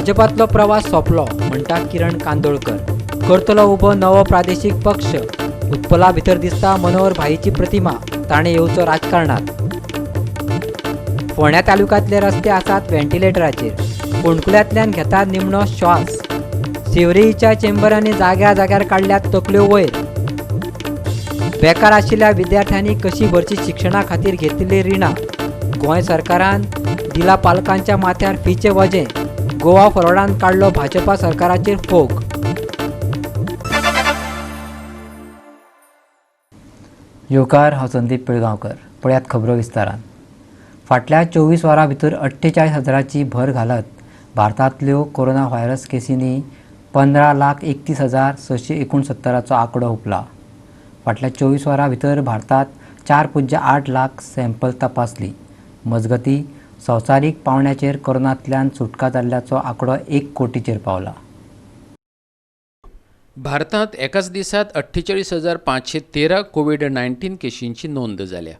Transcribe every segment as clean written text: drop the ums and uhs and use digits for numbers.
भाजपांतलो प्रवास सोंपलो म्हणटा किरण कांदोळकर. करतलो उबो नवो प्रादेशीक पक्ष. उत्पला भितर दिसता मनोहर भाईची प्रतिमा, ताणें येवचो राजकारणात. फोंड्या तालुक्यांतले रस्ते आसात व्हेंटिलेटराचेर. फोंडकुल्यांतल्यान घेता निमणो श्वास. सिवरेजीच्या चेंबरांनी जाग्या जाग्यार काडल्यात तकल्यो वयर. बेकार आशिल्ल्या विद्यार्थ्यांनी कशी भरची शिक्षणा खातीर घेतिल्लीं रिणां. गोंय सरकारान दिला पालकांच्या माथ्यार फीचें वजें. गोवा फॉरवर्डान काडलो भाजपा सरकाराचेर फोग. येवकार, हांव संदीप पिळगांवकर. पळयात खबरो विस्तारान. फाटल्या 24 वरां भितर 48 हजाराची भर घालत भारतांतल्यो कोरोना व्हायरस केसींनी 15,31,669 आंकडो हुपला. फाटल्या 24 वरां भितर भारतांत 4.8 लाख सॅम्पल तपासली. मजगती, संवसारीक पावंड्याचेर कोरोनांतल्यान सुटका जाल्ल्याचो आंकडो 1 कोटीचेर पावला. भारतांत एकाच दिसात 48,513 कोवीड 19 केशींची नोंद जाल्या.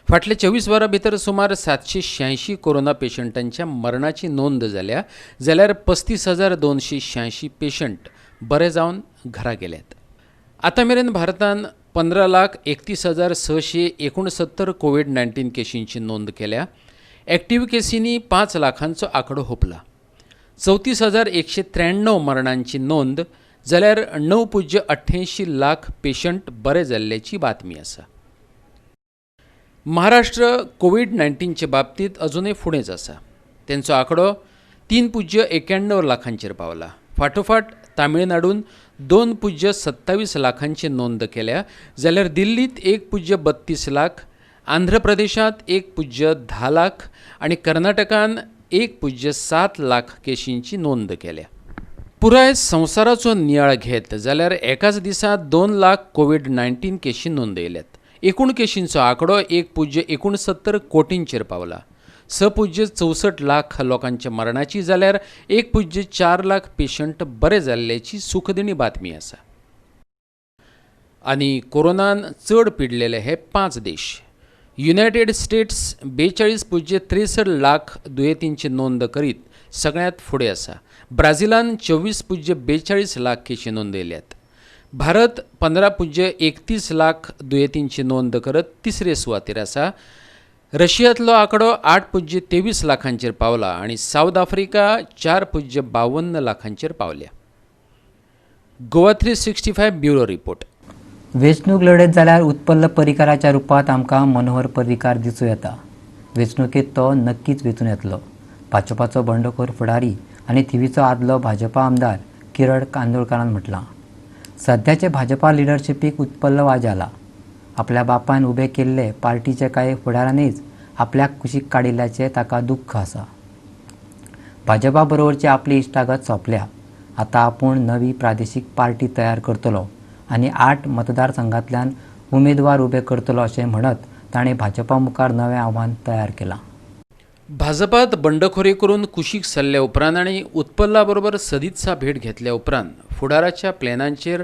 फाटल्या 24 वरां भितर सुमार 786 कोरोना पेशंटांच्या मरणाची नोंद जाल्या, जाल्यार 35,286 पेशंट बरे जावन घरा गेल्यात. आतां मेरेन भारतान 15,31,669 कोवीड 19 केशींची नोंद केल्या. एक्टिव्ह केसींनी 5 लाखांचो आंकडो हुपला. 34,193 मरणांची नोंद जाल्यार 9.88 लाख पेशंट बरे जाल्ल्याची बातमी आसा. महाराष्ट्र कोवीड 19चे बाबतींत अजुनय फुडेंच आसा. तेंचो आंकडो 3.91 लाखांचेर पावला. फाटोफाट तामिळनाडून 2.27 लाखांची नोंद केल्या, जाल्यार दिल्लीत 1.32 लाख, आंध्र प्रदेशांत 1.10 लाख आनी कर्नाटकान 1.7 लाख केशींची नोंद केल्या. पुराय संवसाराचो नियाळ घेत जाल्यार एकाच दिसा 2 लाख कोवीड 19 केशी नोंदयल्यात. एकूण केशींचो आंकडो 1.69 कोटींचेर पावला. 6.64 लाख लोकांच्या मरणाची जाल्यार 1.4 लाख पेशंट बरे जाल्ल्याची सुखदिणी बातमी आसा. आनी कोरोनान चड पिडलेले हे 5 देश. युनायटेड स्टेट्स 42.63 लाख दुयेंतींची नोंद करीत सगळ्यांत फुडें आसा. ब्राझिलान 24.42 लाख केशी नोंदयल्यात. भारत 15.31 लाख दुयेंतींची नोंद करत तिसरे सुवातेर आसा. रशियांतलो आंकडो 8.23 लाखांचेर पावला आनी सावथ आफ्रिका 4.52 लाखांचेर पावल्या. Goa 365 bureau report. वेंचणूक लढत जाल्यार उत्पल्ल पर्रीकाराच्या रुपांत आमकां मनोहर पर्रीकार दिसूं येता. वेंचणुकेंत तो नक्कीच वेंचून येतलो. भाजपाचो बंडखोर फुडारी आनी थिवीचो आदलो भाजपा आमदार किरण कांदोळकारान म्हटलां, सद्याचे भाजपा लिडरशिपीक उत्पल्ल वाज आला. आपल्या बापायन उबे केल्ले पार्टीचे कांय फुडारांनीच आपल्याक कुशीक काडिल्ल्याचें ताका दुख्ख आसा. भाजपा बरोबरची आपली इश्टागत सोंपल्या. आतां आपूण नवी प्रादेशीक पार्टी तयार करतलो आनी 8 मतदारसंघांतल्यान उमेदवार उबे करतलो अशें म्हणत ताणें भाजपा मुखार नवें आव्हान तयार केलां. भाजपात बंडखोरी करून कुशीक सरल्या उपरांत आनी उत्पल्ला बरोबर सदित्सा भेट घेतल्या उपरांत फुडाराच्या प्लॅनांचेर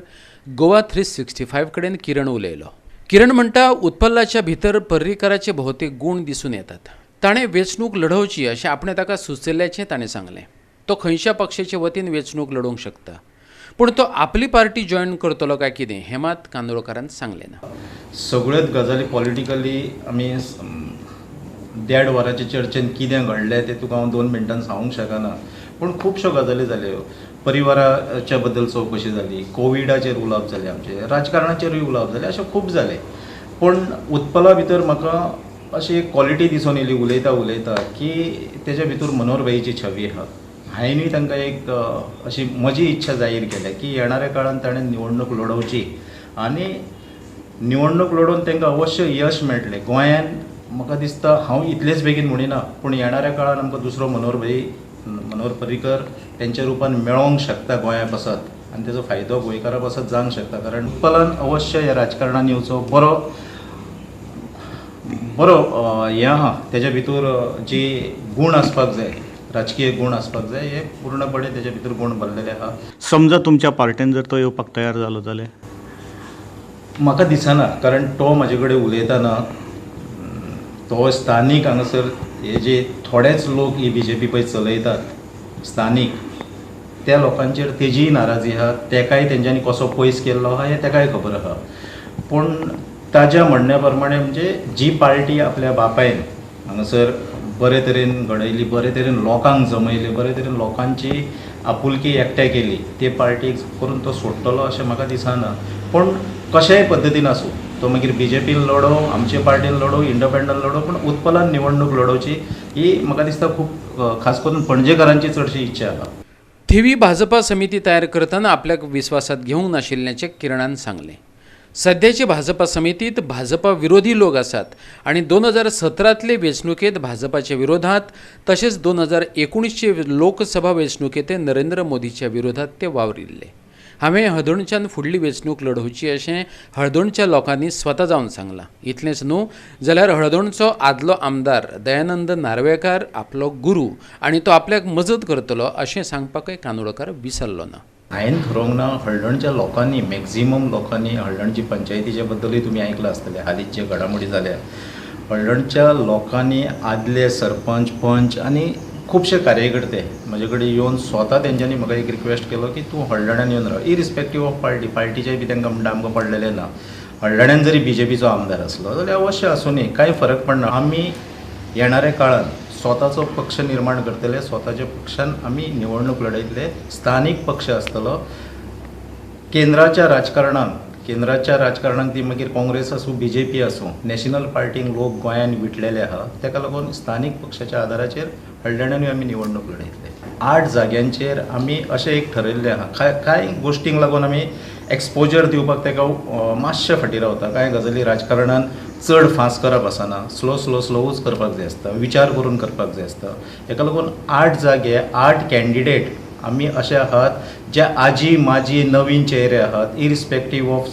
गोवा 365 कडेन किरण उलयलो. किरण म्हणटा, उत्पल्लाच्या भितर पर्रीकाराचे भोवतेक गूण दिसून येतात. ताणें वेंचणूक लढोवची अशें आपणें ताका सुचयल्ल्याचें ताणें सांगलें. तो खंयच्या पक्षाचे वतीन वेंचणूक लडोवंक शकता, पूण तो आपली पार्टी जॉयन करतलो काय कितें हें मात कांदोळकारान सांगलें ना. सगळ्योच गजाली पॉलिटिकली आमी 1.5 वरांचे चर्चेन कितें घडलें तें तुका हांव 2 मिनटान सांगूंक शकना, पूण खुबश्यो गजाली जाल्यो. परिवाराच्या बद्दल चवकशी जाली, कोविडाचेर उलोवप जालें, आमचें राजकारणाचेरूय उलोवप जालें, अशें खूब जालें. पूण उत्पला भितर म्हाका अशी एक क्वॉलिटी दिसून येयली उलयता उलयता की तेज्या भितर मनोहर भाईची छवी आहा. हांवेंनूय तांकां एक अशी म्हजी इच्छा जाहीर केल्या की येणाऱ्या काळान ताणें निवडणूक लडोवची आनी निवडणूक लडोवन तांकां अवश्य यश मेळटलें. गोंयान म्हाका दिसता हांव इतलेच बेगीन म्हणिना, पूण येणाऱ्या काळान आमकां दुसरो मनोहर भाई, मनोहर पर्रीकर तेंच्या रुपान मेळोंक शकता गोंया पासत आनी तेजो फायदो गोंयकारां पासत जावंक शकता. कारण उत्पलान अवश्य ह्या राजकारणान येवचो. बरो बरो हें आहा तेज्या भितर, जी गूण आसपाक जाय, राजकीय गूण आसपाक जाय, हे पूर्णपणे तेज्या भितर गूण भरलेले आहा. समजा तुमच्या पार्टेन जर तो येवपाक तयार जालो जाल्यार? म्हाका दिसना, कारण तो म्हाजे कडेन उलयतना तो स्थानीक हांगासर हे जे थोडेच लोक ही बीजेपी पळय चलयतात स्थानीक, त्या लोकांचेर तेजीय नाराजी आहा. तेकाय तेंच्यांनी कसो पयस केल्लो आहा हें तेकाय खबर आहा. पूण ताज्या म्हणण्या प्रमाणे म्हणजे जी पार्टी आपल्या बापायन हांगासर बरे तरेन घडयली, बरे तरेन लोकांक जमयले, बरे तरेन लोकांची आपुलकी एकठांय केली, ते पार्टीक करून तो सोडटलो अशें म्हाका दिसना. पूण कशेय पद्दतीन आसूं, तो मागीर बीजेपीन लडो, आमचे पार्टीन लडो, इंडिपेंडंट लडो, पूण उत्पलान निवडणूक लडोवची ही म्हाका दिसता खूब खास करून पणजेकारांची चडशी इच्छा आहा. थिवी भाजपा समिती तयार करतना आपल्याक विस्वासात घेवंक नाशिल्ल्याचें किरणान सांगलें. सध्याचे भाजपा समितीत भाजपा विरोधी लोक आसात आनी 2017तले वेंचणुकेंत भाजपाच्या विरोधात तशेंच 2019चे लोकसभा वेंचणुकेंत नरेंद्र मोदीच्या विरोधात ते वावरिल्ले. हांवें हळदोणच्यान फुडली वेंचणूक लढोवची अशें हळदोणच्या लोकांनी स्वता जावन सांगलां. इतलेंच न्हू जाल्यार हळदोणचो आदलो आमदार दयानंद नार्वेकार आपलो गुरू आनी तो आपल्याक मजत करतलो अशें सांगपाकय कानोळकार विसरलो ना. हांवें थरोवंक ना, हळदणच्या लोकांनी, मॅक्झिमम लोकांनी हळदणची पंचायतीच्या बद्दलूय तुमी आयकलां आसतलें, हालींच जे घडामोडी जाल्या, हळदणच्या लोकांनी आदले सरपंच, पंच आनी खुबशे कार्यकर्ते म्हजे कडेन येवन स्वता तेंच्यांनी म्हाका एक रिक्वेस्ट केलो की तूं हळदण्यान येवन राव, इरिस्पेक्टीव ऑफ पार्टी. पार्टीचें बी तांकां म्हणटा आमकां पडलेलें ना. हळदण्यान जरी बीजेपीचो आमदार आसलो जाल्यार अवश्य आसूं, कांय फरक पडना. आमी येणाऱ्या काळान स्वताचो पक्ष निर्माण करतले, स्वताच्या पक्षान आमी निवडणूक लढयतले, स्थानीक पक्ष आसतलो. केंद्राच्या राजकारणान ती मागीर काँग्रेस आसूं, बीजेपी आसूं, नॅशनल पार्टींक लोक गोंयान विटलेले आहा, ताका लागून स्थानीक पक्षाच्या आदाराचेर हळदण्यानूय आमी निवडणूक लढयतले. 8 जाग्यांचेर आमी अशें एक ठरयल्लें आहा. कांय गोश्टींक लागून आमी एक्सपोजर दिवपाक ताका मातशें फाटीं रावता. कांय गजाली राजकारणान चड फास्ट करप आसना, स्लो स्लो स्लोवूच करपाक जाय आसता, विचार करून करपाक जाय आसता. हेका लागून 8 जागे, 8 कॅन्डिडेट आमी अशे आहात जे आजी माजी नवीन चेहरे आहात, इरिस्पेक्टीव ऑफ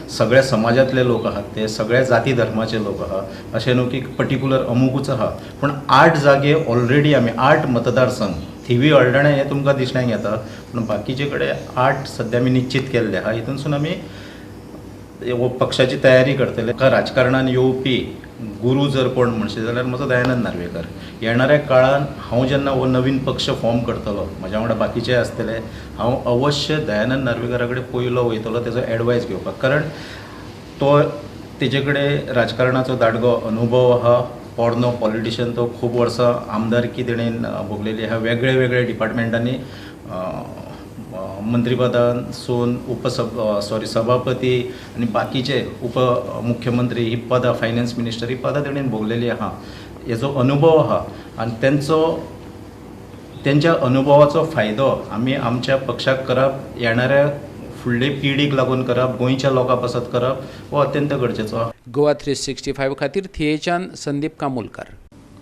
सगळ्या समाजांतले लोक आहात, ते सगळ्या जाती धर्माचे लोक आहा, अशें न्हू की पर्टिक्युलर अमुकूच आहा. पूण 8 जागे ऑलरेडी आमी 8 मतदारसंघ, थिवी हळदणें हें तुमकां दिसण्याक येता, पूण बाकीचे कडेन 8 सद्या आमी निश्चीत केल्ले आहा. हितूनसून आमी पक्षाची तयारी करतले. राजकारणान येवपी गुरू जर कोण म्हणशी जाल्यार म्हजो दयानंद नार्वेकर. येणाऱ्या काळान हांव जेन्ना हो नवीन पक्ष फॉर्म करतलो, म्हज्या वांगडा बाकीचे आसतले, हांव अवश्य दयानंद नार्वेकरा कडेन पयलो वयतलो तेजो एडवायस घेवपाक, कारण तो तेजे कडेन राजकारणाचो दाडगो अनुभव आहा, पोरणो पॉलिटिशन, तो खूब वर्सां आमदारकी तेणेन भोगलेली आहा, वेगळे वेगळे डिपार्टमेंटांनी मंत्रीपदांसून सभापती आनी बाकीचे उपमुख्यमंत्री ही पदां, फायनान्स मिनिस्टर ही पदां तेणेन भोगलेली आहा. हेजो अनुभव आहा आनी तेंच्या अनुभवाचो फायदो आमी आमच्या पक्षाक करप, येणाऱ्या फुडले पिढीक लागून करप, गोंयच्या लोकां पासत करप हो अत्यंत गरजेचो आहा. गोवा 365 खातीर थियेच्यान संदीप कामोलकर.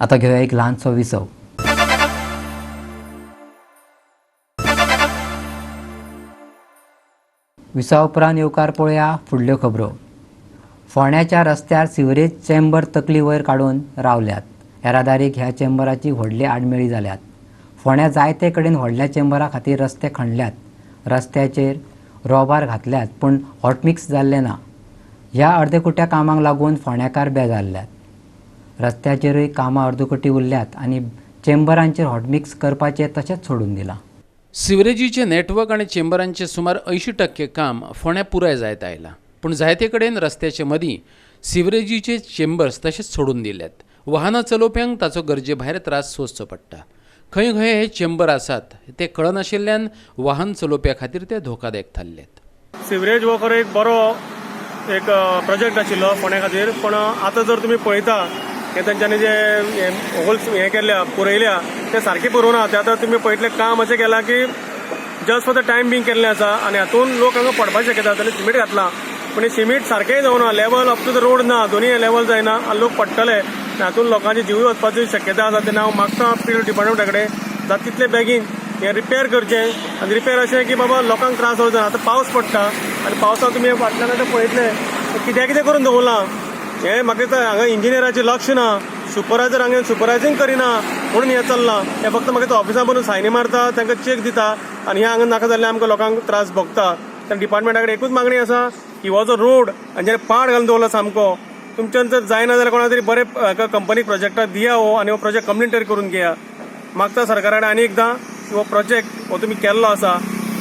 आतां घेवया एक ल्हानसो विसव. विसा उपरांत येवकार पळोवया फुडल्यो खबरो. फोंड्याच्या रस्त्यार सिवरेज चेंबर तकली वयर काडून रावल्यात. येरादारीक ह्या चेंबराची व्हडली आडमेळी जाल्यात. फोंड्या जायते कडेन व्हडल्या चेंबरा खातीर रस्ते खणल्यात, रस्त्याचेर रोबार घातल्यात, पूण हॉटमिक्स जाल्लें ना. ह्या अर्दकुट्या कामांक लागून फोंड्याकार बेजारल्यात. रस्त्याचेरूय कामां अर्दकुटी उरल्यात आनी चेंबरांचेर हॉटमिक्स करपाचें तशेंच सोडून दिलां. सिवरेजीचें नेटवर्क आनी चेंबरांचें सुमार 80% काम फोंड्या पुराय जायत आयलां, पूण जायते कडेन रस्त्याचे मदीं सिवरेजीचे चेंबर्स तशेंच सोडून दिल्यात. वाहनां चलोवप्यांक ताचो गरजे भायर त्रास सोंसचो पडटा. खंय खंय हे चेंबर आसात ते कळनाशिल्ल्यान वाहन चलोवप्या खातीर ते धोकादायक थारल्यात. सिवरेज हो खरो एक बरो एक प्रोजेक्ट आशिल्लो फोंड्या खातीर, पूण आतां जर तुमी पळयता हे तेंच्यांनी जे होल्स हे केल्या पुरयल्या ते सारके पुरोवना. ते आतां तुमी पळयतले काम अशें केलां की just for the time being केल्लें आसा आनी हातून लोक हांगा पडपाक शकता. जाल्यार सिमेंट घातलां पूण हे सिमेंट सारकेंय जावना, level up to the road ना, दोनूय लेवल जायना आनी लोक पडटले, हातून लोकांचे जीवूय वचपाची शक्यता आसा. तेन्ना हांव मागता पी डिपार्टमेंटा कडेन जाता तितले बेगीन हें रिपेर करचें आनी रिपेर अशें की बाबा लोकांक त्रास जावचो ना. आतां पावस पडटा आनी पावसांत तुमी फाटल्यान आतां पळयतले कित्या कितें करून दवरलां हें म्हाका दिसता हांगा इंजिनियराचें लक्ष ना, सुपरवायजर हांगा सुपरवायजींग करिना म्हणून हें चल्लां. हें फक्त म्हाका ऑफिसा बसून सायनी मारता, तांकां चॅक दिता आनी हें हांगा नाका जाल्लें आमकां लोकांक त्रास भोगता. त्या डिपार्टमेंटा कडेन एकूच मागणी आसा की हो जो रोड आनी जें पाड घालून दवरला सामको, तुमच्यान जर जायना जाल्यार कोणा तरी बरे कंपनीक प्रोजेक्टाक दिया हो आनी हो प्रोजेक्ट कंप्लीट तरी करून घेया. मागता सरकारा कडेन आनी एकदां हो प्रोजेक्ट हो तुमी केल्लो आसा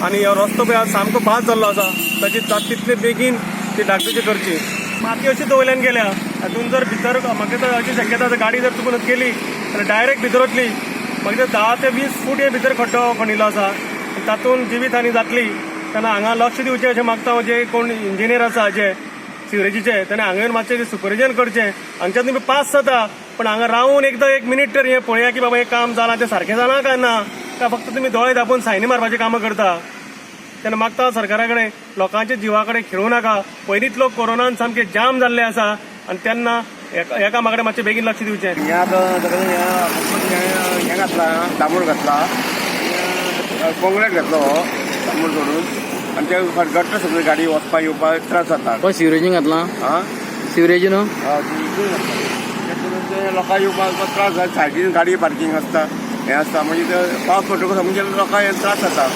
आनी हो रस्तो पळय आज सामको बाद जाल्लो आसा, ताची तितले बेगीन ती डागडुजी करची. माती अशीच वयल्यान गेल्या, हातून जर भितर म्हाका तर अशी शक्यता आसा, गाडी जर चुकून गेली जाल्यार डायरेक्ट भितर वतली. मागीर 10 ते 20 फूट हे भितर खड्डो खणिल्लो आसा, तातूंत जिवीत हानी जातली. तेन्ना हांगा लक्ष दिवचें अशें मागता हांव, जे कोण इंजिनियर आसा जे सिवरेजीचे तेणें हांगा येवन मातशें सुपरविजन करचें. हांगच्यान तुमी पास जाता पण हांगा रावून एकदां एक मिनीट तर हें पळया की बाबा हें काम जालां तें सारकें जालां काय ना, काय फक्त तुमी दोळे धांपून सायनी मारपाचीं कामां करता. तेन्ना मागता सरकारा कडेन, लोकांच्या जिवा कडेन खेळूं नाका. पयलींच लोक कोरोनान सामके जाम जाल्ले आसा आनी तेन्ना एकामेका कडेन मातशें बेगीन लक्ष दिवचें. हें आतां सगळें हें हें घातलां, डांबर घातला, कॉंक्रीट घातलो, हो डांबर सोडून आनी ते खडखडटा सगळी, गाडी वचपाक येवपाक त्रास जाता. खंय सिवरेजीन घातलां? आं. सिवरेजी न्हू? हय, सिवरेजीन घातलां. ते करून ते लोकांक येवपाक त्रास जाता. सायडीन गाडी पार्कींग आसता, हें आसता, मागीर ते पावस पडटकच सामके लोकांक त्रास जाता.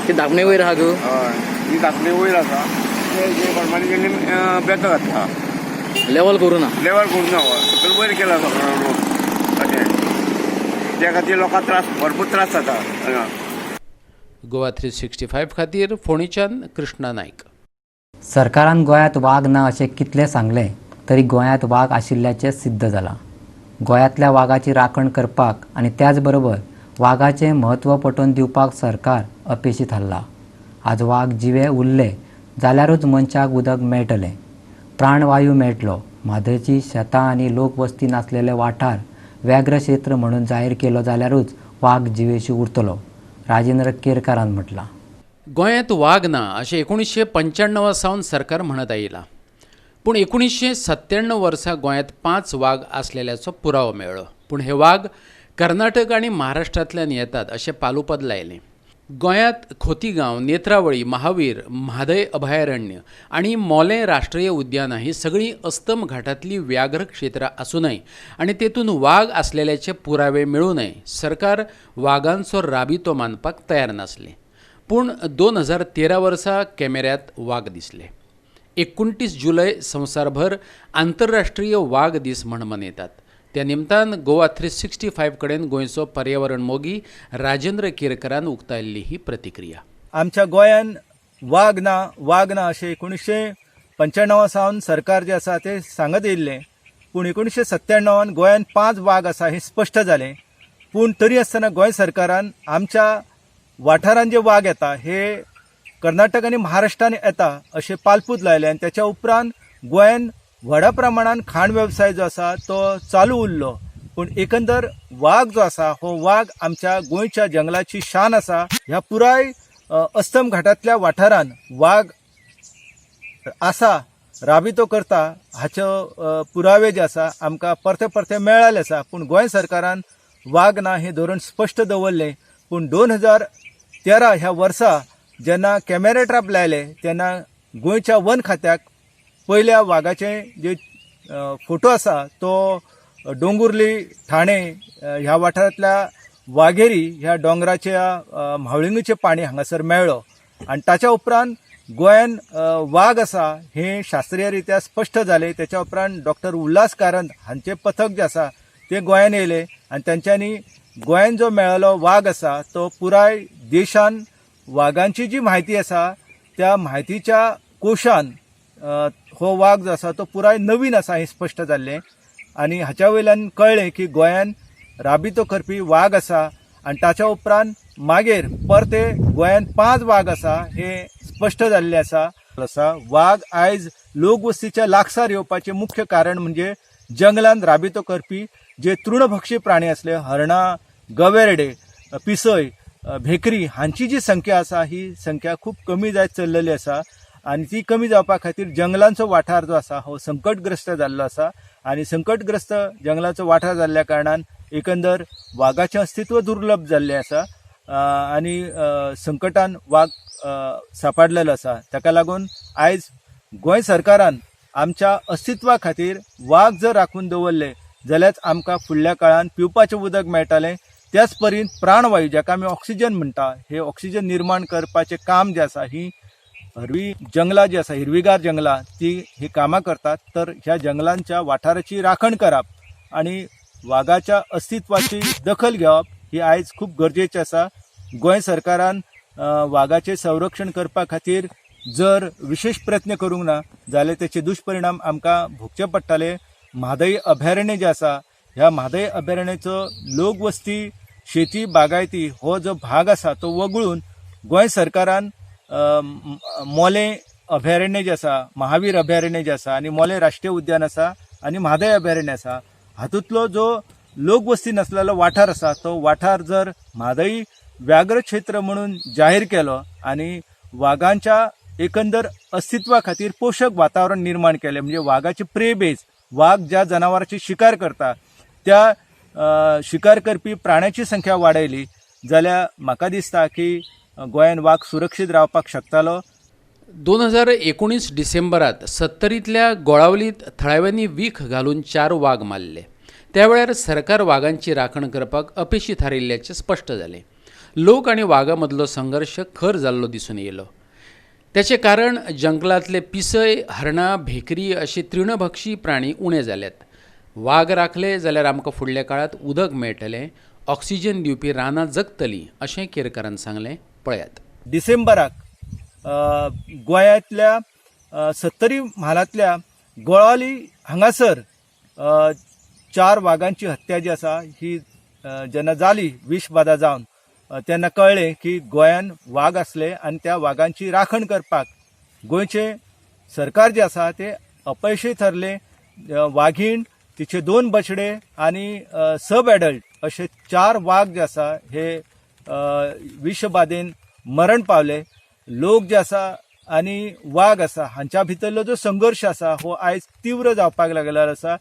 ते धापणे वयर आहा गो? हय, ही धाकणे वयर आसा, ते जे प्रमाणे तेणी बेतो घातला. लेवल करूं ना? लेवल करूं ना, हो सकयल वयर केला सगळो रोड अशें. त्या खातीर लोकांक त्रास, भरपूर त्रास जाता हांगा. गोवा 365 खातीर फोंडेच्यान कृष्णा नायक. सरकारान गोंयांत वाग ना अशें कितलें सांगलें तरी गोंयांत वाग आशिल्ल्याचें सिद्ध जालां. गोंयांतल्या वागाची राखण करपाक आनी त्याच बरोबर वागाचें म्हत्व पटोवन दिवपाक सरकार अपेशी थारलां. आज वाग जिवे उरले जाल्यारूच मनशाक उदक मेळटलें, प्राणवायू मेळटलो. म्हादयची शेतां आनी लोकवस्ती नासलेले वाठार व्याघ्र क्षेत्र म्हणून जाहीर केलो जाल्यारूच वाग जिवेशी उरतलो, राजेंद्र केरकारान म्हटलां. गोंयांत वाग ना अशें 1995 सावन सरकार म्हणत आयलां, पूण 1997 वर्सा गोंयांत 5 वाग आसलेल्याचो पुरावो मेळ्ळो. पूण हे वाग कर्नाटक आनी महाराष्ट्रांतल्यान येतात अशें पालुपद लायलें. गोंयांत खोतीगांव, नेत्रावळी, महावीर, म्हादय अभयारण्य आनी मोलें राष्ट्रीय उद्यानां ही सगळीं अस्तम घाटांतलीं व्याघ्र क्षेत्रां आसुनय आनी तेतून वाग आसलेल्याचे पुरावे मेळुनय सरकार वागांचो राबितो मानपाक तयार नासलें. पूण 2013 वर्सा कॅमेऱ्यांत वाग दिसले. 29 जुलय संवसारभर आंतरराष्ट्रीय वाग दीस म्हण मनयतात. त्या निमतान गोवा 365 कडेन गोंयचो पर्यावरण मोगी राजेंद्र केरकरान उक्तायल्ली ही प्रतिक्रिया. आमच्या गोंयान वाग ना, वाग ना अशें 1995 सावन सरकार जें आसा तें सांगत येयल्लें, पूण 1997 गोंयान 5 वाग आसा हें स्पश्ट जालें. पूण तरी आसतना गोंय सरकारान आमच्या वाठारान जे वाग येता हे कर्नाटक आनी महाराष्ट्रान येता अशें पालपूत लायलें आनी त्याच्या उपरांत गोंयान व्हडा प्रमाणान खाण वेवसाय जो आसा तो चालू उरलो. पूण एकंदर वाग जो आसा हो वाग आमच्या गोंयच्या जंगलाची शान आसा. ह्या पुराय अस्तम घाटांतल्या वाठारान वाग आसा, राबितो करता हाचो पुरावे जे आसा आमकां परते परते मेळ्ळेले आसा. पूण गोंय सरकारान वाग ना हें धोरण स्पश्ट दवरलें. पूण 2013 ह्या वर्सा जेन्ना कॅमेरा ट्रॅप लायले तेन्ना गोंयच्या वन खात्याक पयल्या वागाचे जे फोटो आसा तो डोंगुर्ली ठाणे ह्या वाठारांतल्या वाघेरी ह्या दोंगराच्या म्हावळिंगेचें पाणी हांगासर मेळ्ळो आनी ताच्या उपरांत गोंयान वाग आसा हें शास्त्रीय रित्या स्पश्ट जालें. त्याच्या उपरांत डॉक्टर उल्हास कारंत हांचें पथक जें आसा तें गोंयान येयलें आनी तेंच्यांनी गोंयान जो मेळ्ळो वाग आसा तो पुराय देशान वागांची जी म्हायती आसा त्या म्हायतीच्या कोशान हो वाग जो आसा तो पुराय नवीन आसा हें स्पश्ट जाल्लें आनी हाच्या वयल्यान कळ्ळें की गोंयान राबितो करपी वाग आसा आनी ताच्या उपरांत मागीर परते गोंयान 5 वाग आसा हें स्पश्ट जाल्लें आसा. वाग आयज लोकवस्तीच्या लागसार येवपाचें मुख्य कारण म्हणजे जंगलान राबितो करपी जे तृणभक्षी प्राणी आसले हरणां, गवेरेडे, पिसय, भेकरी हांची जी संख्या आसा ही संख्या खूब कमी जायत चल्लेली आसा आनी ती कमी जावपा खातीर जंगलांचो वाठार जो आसा हो संकटग्रस्त जाल्लो आसा आनी संकटग्रस्त जंगलाचो वाठार जाल्ल्या कारणान एकंदर वागाचें अस्तित्व दुर्लभ जाल्लें आसा आनी संकटान वाग सापडलेलो आसा. ताका लागून आयज गोंय सरकारान आमच्या अस्तित्वा खातीर वाग जर राखून दवरले जाल्यार आमकां फुडल्या काळान पिवपाचें उदक मेळटलें, त्याच परीन प्राणवायू जाका आमी ऑक्सिजन म्हणटा हे ऑक्सिजन निर्माण करपाचें काम जें आसा ही हरवी जंगलां जी आसा हिरवीगार जंगलां ती ही कामां करतात. तर ह्या जंगलांच्या वाठाराची राखण करप आनी वागाच्या अस्तित्वाची दखल घेवप ही आयज खूब गरजेचें आसा. गोंय सरकारान वागाचें संरक्षण करपा खातीर जर विशेश प्रयत्न करूंक ना जाल्यार तेचे दुश्परिणाम आमकां भोगचे पडटले. म्हादय अभयारण्य जें आसा ह्या म्हादय अभयारण्याचो लोकवस्ती, शेती, बागायती हो जो भाग आसा तो वगळून गोंय सरकारान मोलें अभयारण्य जें आसा, महावीर अभयारण्य जें आसा आनी मोलें राष्ट्रीय उद्यान आसा आनी म्हादय अभयारण्य आसा हातूंतलो जो लोकवस्ती नासलेलो वाठार आसा तो वाठार जर म्हादय व्याघ्र क्षेत्र म्हणून जाहीर केलो आनी वागांच्या एकंदर अस्तित्वा खातीर पोशक वातावरण निर्माण केलें, म्हणजे वागाची प्रे बेज, वाग ज्या जनावराची शिकार करता त्या शिकार करपी प्राण्याची संख्या वाडयली जाल्यार म्हाका दिसता की गोंयान वाग सुरक्षीत रावपाक शकतालो. 2019 डिसेंबरात सत्तरींतल्या गोळावलीत थळाव्यांनी वीख घालून 4 वाग मारले. त्या वेळार सरकार वागांची राखण करपाक अपेशी थारिल्ल्याचें स्पश्ट जालें. लोक आनी वागां मदलो संघर्श खर जाल्लो दिसून येयलो. तेचें कारण जंगलांतले पिसय, हरणां, भेकरी अशे तृणभक्षी प्राणी उणे जाल्यात. वाग राखले जाल्यार आमकां फुडल्या काळांत उदक मेळटलें, ऑक्सिजन दिवपी रानां जगतलीं अशें केरकारान सांगलें. पळयात. डिसेंबराक गोंयांतल्या सत्तरी म्हालांतल्या गोळावली हांगासर 4 वागांची हत्या जी आसा ही जेन्ना जाली विषबाधा जावन तेन्ना कळ्ळें की गोंयान वाग आसले आनी त्या वागांची राखण करपाक गोंयचें सरकार जें आसा तें अपयशी थरलें. वागीण, तिचे 2 बछडे आनी सब एडल्ट अशे 4 वाग जे आसा हे विषबाधेन मरण पावले. लोक जे आसा आनी वाग आसा हांच्या भितरलो जो संघर्श आसा हो आयज तीव्र जावपाक लागलेलो आसा.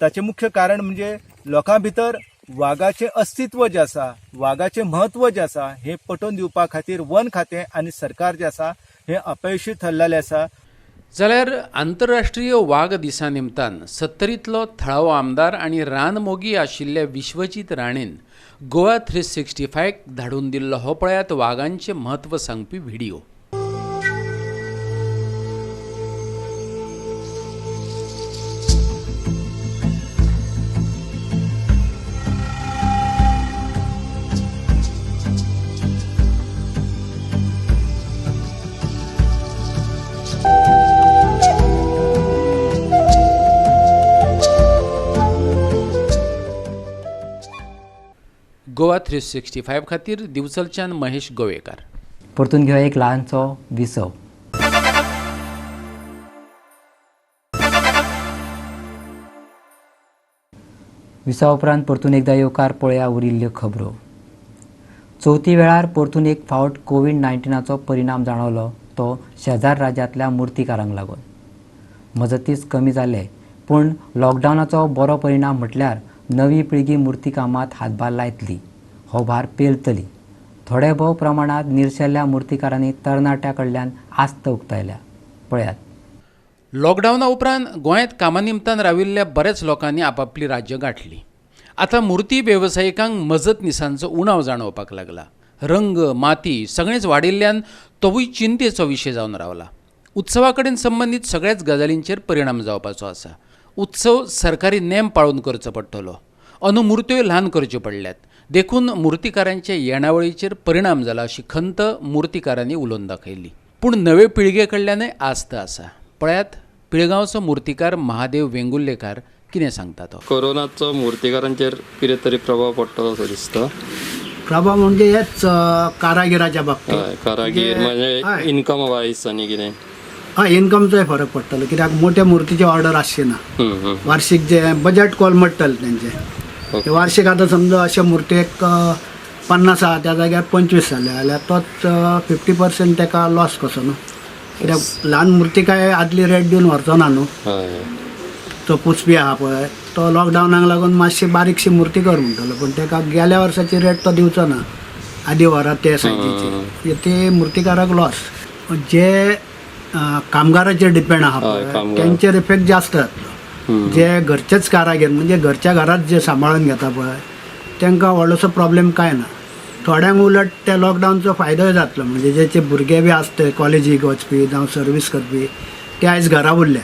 ताचें मुख्य कारण म्हणजे लोकां भितर वागाचें अस्तित्व जें आसा, वागाचें म्हत्व जें आसा हें पटोवन दिवपा खातीर वन खातें आनी सरकार जें आसा हें अपयशी थरलेलें आसा. जाल्यार आंतरराष्ट्रीय वाग दिसा निमतान सत्तरींतलो थळावो आमदार आनी रानमोगी आशिल्ल्या विश्वजीत राणेन गोवा 365 धाडून दिल्लो हो पळयात वागांचें म्हत्व सांगपी video. Goa 365 खातीर दिवचलच्यान महेश गोवेकार. परतून घेवया एक ल्हानसो विसव. विसवा उपरांत परतून एकदा येवकार पळया उरिल्ल्यो खबरो. चवथी वेळार परतून एक फावट कोवीड-19चो परिणाम जाणवलो तो शेजार राज्यांतल्या मुर्तीकारांक लागून. मजतीच कमी जाले पूण लॉकडावनाचो बरो परिणाम म्हटल्यार नवी पिळगी मुर्तीकामात हातभार लायतली, हो भार पेलतली. थोडे भोव प्रमाणांत निर्शेल्ल्या मुर्तीकारांनी तरणाट्या कडल्यान आस्त उक्तायल्या. पळयात. लॉकडावना उपरांत गोंयांत कामा निमतान राविल्ल्या बऱ्याच लोकांनी आपापली राज्य गांठली. आतां मुर्ती वेवसायिकांक मजतनिसांचो उणाव जाणवपाक लागला. रंग, माती सगळेंच वाडिल्ल्यान तोवूय चिंतेचो विशय जावन रावला. उत्सवा कडेन संबंदीत सगळ्याच गजालींचेर परिणाम जावपाचो आसा. उत्सव सरकारी नेम पाळून करचो पडटलो. अंदू मुर्त्योय ल्हान करच्यो पडल्यात, देखून मुर्तीकारांचे येणावळीचेर परिणाम जाला अशी खंत मुर्तीकारांनी उलोवन दाखयली. पूण नवे पिळगे कडल्यानय आस्त आसा. पळयात पिळगांवचो मुर्तीकार महादेव वेंगुर्लेकार कितें सांगता तो. कोरोनाचो मुर्तीकारांचेर कितें तरी प्रभाव पडटलो असो दिसता. प्रभाव म्हणजे हेच कारागिराच्या बाबतीत, कारागीर म्हणजे इन्कम वायज आनी कितें. हय, इन्कमचोय फरक पडटलो कित्याक मोठ्या मुर्तीची ऑर्डर आसची ना. वार्षिक जे बजेट कोलमडटलें तेंचें. वार्षिक आतां समजा अशे मुर्तेक 50 आहा त्या जाग्यार 25 जाले जाल्यार तोच 50% तेका लॉस कसो न्हू, कित्याक ल्हान मुर्ती काय आदली रेट दिवन व्हरचो ना न्हू. तो पुसपी आहा पळय तो लॉकडावनाक लागून मातशी बारीकशी मुर्ती कर म्हणटलो, पूण तेका गेल्या वर्साची रेट तो दिवचो ना, आदी व्हरात ते सायजीची, ते मुर्तीकाराक लॉस. जे कामगाराचेर डिपेंड आहा पळय तेंचेर इफेक्ट जास्त जातलो. जे घरचेच कारागीर म्हणजे घरच्या घरात जे सांबाळून घेता पळय तांकां व्हडलोसो प्रॉब्लेम कांय ना. थोड्यांक उलट त्या लॉकडावनचो फायदोय जातलो, म्हणजे जेचे भुरगे बी आसते कॉलेजीक वचपी जावं सर्वीस करपी ते आयज घरा उरले,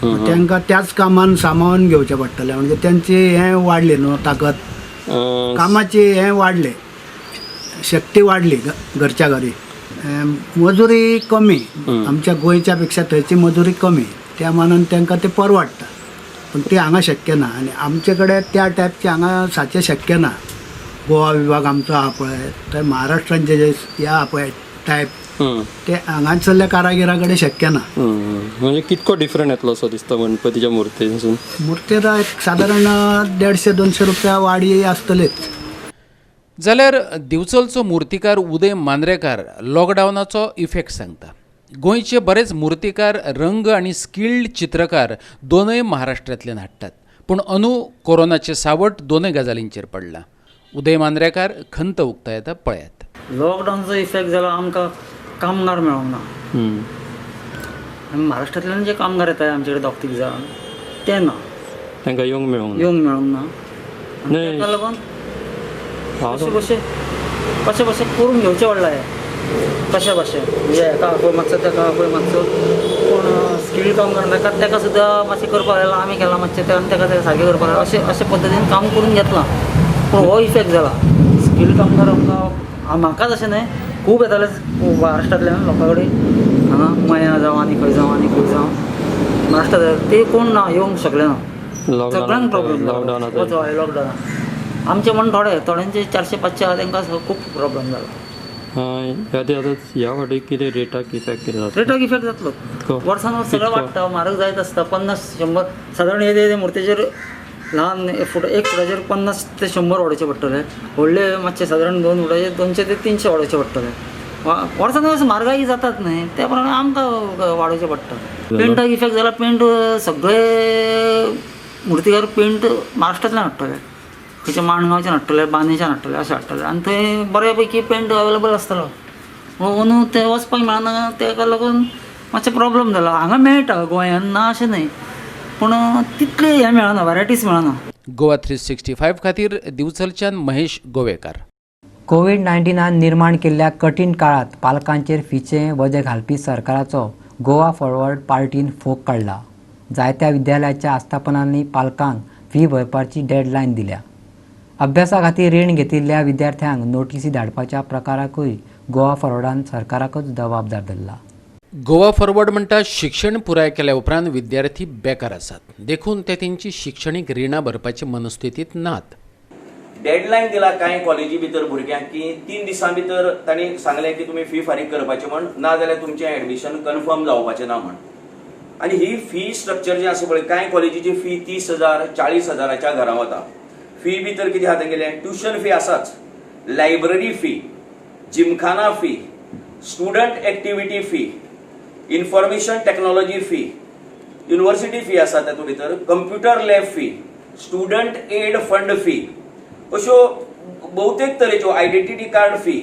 तांकां त्याच कामान सामावून घेवचें पडटलें. म्हणजे तेंची हें वाडली न्हू ताकद, कामाची हें वाडलें, शक्ती वाडली घरच्या घरी. मजुरी कमी, आमच्या गोंयच्या पेक्षा थंयची मजुरी कमी, त्या मानान तांकां ते परवडटा. पूण ते हांगा शक्य ना आनी आमचे कडेन त्या टायपचे हांगा साचे शक्य ना. गोवा विभाग आमचो आहा पळय, थंय महाराष्ट्रांचे जे हे आहा पळय टायप, ते हांगासरल्या कारागिरा कडेन शक्य ना. म्हणजे कितको डिफरंट येतलो असो दिसता गणपतीच्या मुर्तीसून? मुर्ती एक सादारण 150-200 रुपया वाडी आसतलेच. जाल्यार दिवचलचो मुर्तीकार उदय मांद्रेकार लॉकडावनाचो इफेक्ट सांगता. गोंयचे बरेच मुर्तीकार रंग आनी स्किल्ड चित्रकार दोनय महाराष्ट्रांतल्यान हाडटात, पूण अंदू कोरोनाचें सावट दोनय गजालींचेर पडलां. उदय मांद्रेकार खंत उक्तायता, पळयात. लॉकडावनचो इफेक्ट जाला आमकां कामगार मेळोंक ना. आनी महाराष्ट्रांतल्यान जे कामगार येता आमचे कडेन 2-3 जाण ते ना, तांकां येवंक मेळोंक ना. ताका लागून कशें कशें कशें करून घेवचें पडलां हें, कशें कशें म्हणजे हेका खंय मातसो तेका खंय मातसो, पूण स्किल्ड कामगार मेळटा तेका सुद्दां मातशें करपाक लागला, आमी केलां मातशें आनी तेका सारकें करपाक लागला, अशें अशे पद्दतीन काम करून घेतलां. पूण हो इफेक्ट जाला स्किल्ड कामगार आमकां, म्हाकाच अशें न्हय खूब येताले महाराष्ट्रांतल्यान लोकां कडेन हांगा मया जावं आनी खंय जावं आनी खंय जावं महाराष्ट्रांत, ते कोण ना येवंक शकले ना. सगळ्यांक प्रॉब्लम लॉकडावनान आमचे म्हण थोडे थोड्यांचे 400-500 आहा तांकां खूब प्रॉब्लम जाला. ह्या फावटी कितें रेटाक इफेक्ट कितें जाता? रेटाक इफेक्ट जातलो, वर्सान वर्स सगळें वाडटा, म्हारग जायत आसता. 50-100 सादारण येदे मुर्तीचेर ल्हान फुट 1 फुटाचेर 50 ते 100 वाडोवचे पडटले, व्हडले मातशे सादारण 2 फुटाचेर 200 ते 300 वाडोवचे पडटले. वर्सान वर्स म्हारगाय जातात न्हय, त्या प्रमाणे आमकां वाडोवचें पडटा. पेंटाक इफेक्ट जाला, पेंट सगळे मुर्तीकार पेंट महाराष्ट्रांतल्यान हाडटले, खंयच्या माणगांवच्यान हाडटले, बांदेच्यान हाडटले, अशें हाडटले आनी थंय बऱ्या पैकी पेंट अवेलेबल आसतलो. अंदू ते वचपाक मेळना, तेका लागून मातशें प्रॉब्लम जाला. हांगा मेळटा गोंयांत, ना अशें न्हय, पूण तितले हें मेळना, व्हरायटीज मेळना. गोवा 365 खातीर दिवचलच्यान महेश गोवेकार. कोवीड-19 निर्माण केल्ल्या कठीण काळात पालकांचेर फीचें वजें घालपी सरकाराचो गोवा फॉरवर्ड पार्टीन फोग काडला. जायत्या विद्यालयाच्या आस्थापनांनी पालकांक फी भरपाची डेडलायन दिल्या. अभ्यासा खातीर रीण घेतिल्ल्या विद्यार्थ्यांक नोटीसी धाडपाच्या प्रकाराकूय गोवा फॉरवर्डान सरकाराकूच जबाबदार धरला. गोवा फॉरवर्ड म्हणटा शिक्षण पुराय केल्या उपरांत विद्यार्थी बेकार आसात, देखून ते तेंची शिक्षणीक रिणां भरपाचे मनस्थितींत नात. डेडलायन दिला कांय कॉलेजी भितर भुरग्यांक की 3 दिसां भितर तांणी सांगलें की तुमी फी फारीक करपाची म्हण, ना जाल्यार तुमचें एडमिशन कन्फर्म जावपाचें ना म्हण. आनी ही फी स्ट्रक्चर जें आसा पळय, कांय कॉलेजीची फी 30,000 40,000 घरां वता. फी भितर कितें आहा तेंगेलें, ट्युशन फी आसाच, library fee, gymkhana fee, student activity fee, information technology fee, university fee आसा तातूंत भितर, computer lab fee, student aid fund fee, अश्यो बहुतेक तरेच्यो identity card fee,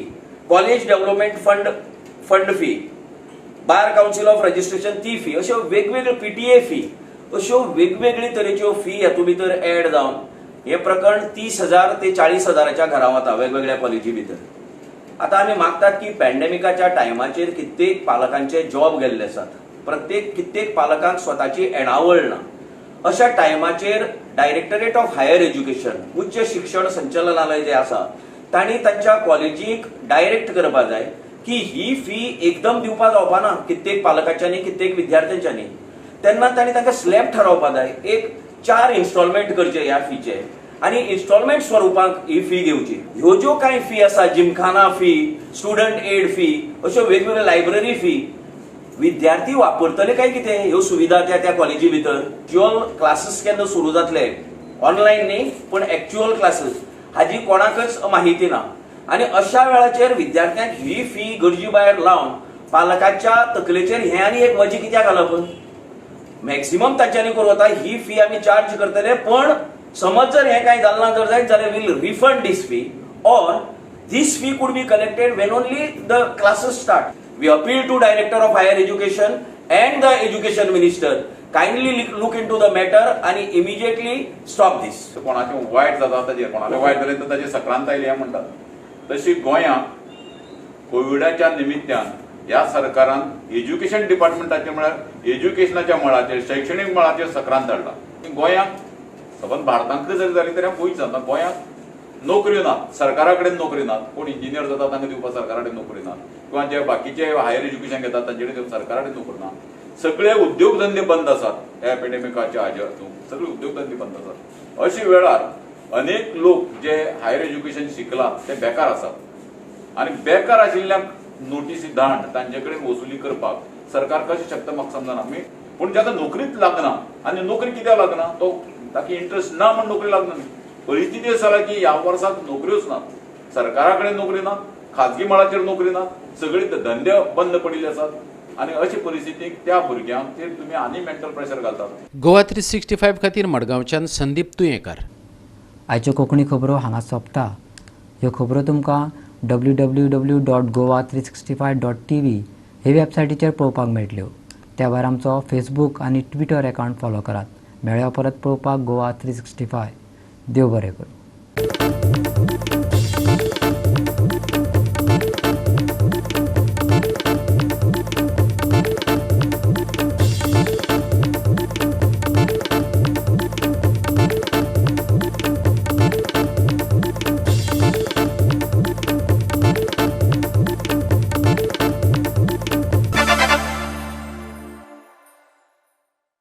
college development fund fee, bar council of registration ती fee, अश्यो वेगवेगळ्यो PTA fee, अश्यो वेगवेगळे तरेच्यो फी हातूंत भितर एड जावन हे प्रकरण 30,000 ते 40,000 घरां वता वेगवेगळ्या कॉलेजी भितर. आतां आमी मागतात की पॅन्डेमिकाच्या टायमाचेर कित्येक पालकांचे जॉब गेल्ले आसात, प्रत्येक कित्येक पालकांक स्वताची येणावळ ना. अशा टायमाचेर डायरेक्टरेट ऑफ हायर एज्युकेशन, उच्च शिक्षण संचालनालय जे आसा तांणी तांच्या कॉलेजीक डायरेक्ट करपा जाय की ही फी एकदम दिवपा जावपा ना कित्येक पालकांच्यांनी, कित्येक विद्यार्थ्यांच्यांनी. तेन्ना तांणी तांकां स्लॅब ठरोवपा जाय, एक 4 इन्स्टॉलमेंट करचे ह्या फीचे आनी इन्स्टॉलमेंट स्वरुपाक ही फी घेवची. ह्यो ज्यो कांय फी आसा, gymkhana fee, student aid fee, अश्यो वेगवेगळ्यो लायब्ररी फी, विद्यार्थी वापरतले काय कितें ह्यो सुविधा त्या त्या कॉलेजी भितर. एक्च्युअल क्लासीस केन्ना सुरू जातले, ऑनलायन न्ही पूण एक्च्युअल क्लासीस, हाजी कोणाकच माहिती ना. आनी अशा वेळाचेर विद्यार्थ्यांक ही फी गरजे भायर लावन पालकाच्या तकलेचेर हें आनी एक वजें कित्याक घालप? मॅक्सिमम तांच्यांनी करूं वता, ही फी आमी चार्ज करतले, पण समज जर हें कांय जालें ना जर जायत जाल्यार we'll refund this fee or this fee could be collected when only the classes start. We appeal to director of higher education and the education minister, kindly look into the matter आनी immediately stop दीस. कोणाचें वायट जाता ताजेर, कोणाचें वायट जालें तर ताजेर सक्रांत आयली हें म्हणटात. तशी गोंयांत कोविडाच्या निमित्तान ह्या सरकारान एज्युकेशन डिपार्टमेंटाचे म्हळ्यार एज्युकेशनाच्या मळाचेर, शैक्षणीक मळाचेर सक्रांत हाडला. गोंयांत सबंद भारतांतले जरी जाली तरी पयस जाता, गोंयांत नोकऱ्यो ना, सरकारा कडेन नोकरी ना. कोण इंजिनियर जाता तांकां दिवपाक सरकारा कडेन नोकरी ना, किंवा जे बाकीचे हायर एज्युकेशन घेतात तांचे कडेन सरकारा कडेन नोकरी ना. सगळे उद्योगधंदे बंद आसात ह्या एपिडेमिकाच्या हाजेर, सगळे उद्योगधंदे बंद आसात. अशे वेळार अनेक लोक जे हायर एज्युकेशन शिकला ते बेकार आसात आनी बेकार आशिल्ल्यांक नोटीसी धाड तांचे कडेन वसुली करपाक सरकार कशें शकता म्हाका समजना. मी पूण जाका नोकरीच लागना आनी नोकरी कित्याक लागना, तो ताका इंट्रस्ट ना म्हण नोकरी लागना न्ही. परिस्थिती अशी जाला की ह्या वर्साक नोकऱ्योच ना, सरकारा कडेन नोकरी ना, खाजगी मळाचेर नोकरी ना, सगळे धंदे बंद पडिल्ले आसात आनी अशे परिस्थितीक त्या भुरग्यांचेर तुमी आनी मेंटल प्रेशर घालतात. गोवा 365 खातीर मडगांवच्यान संदीप तुयेंकार. आयच्यो कोंकणी खबरो हांगा सोंपता. ह्यो खबरो तुमकां www.goa365.tv हे वेबसायटीचेर पळोवपाक मेळटल्यो. त्या भायर आमचो फेसबूक आनी ट्विटर एकावंट फॉलो करात. मेळया परत पळोवपाक गोवा 365. देव बरें करूं.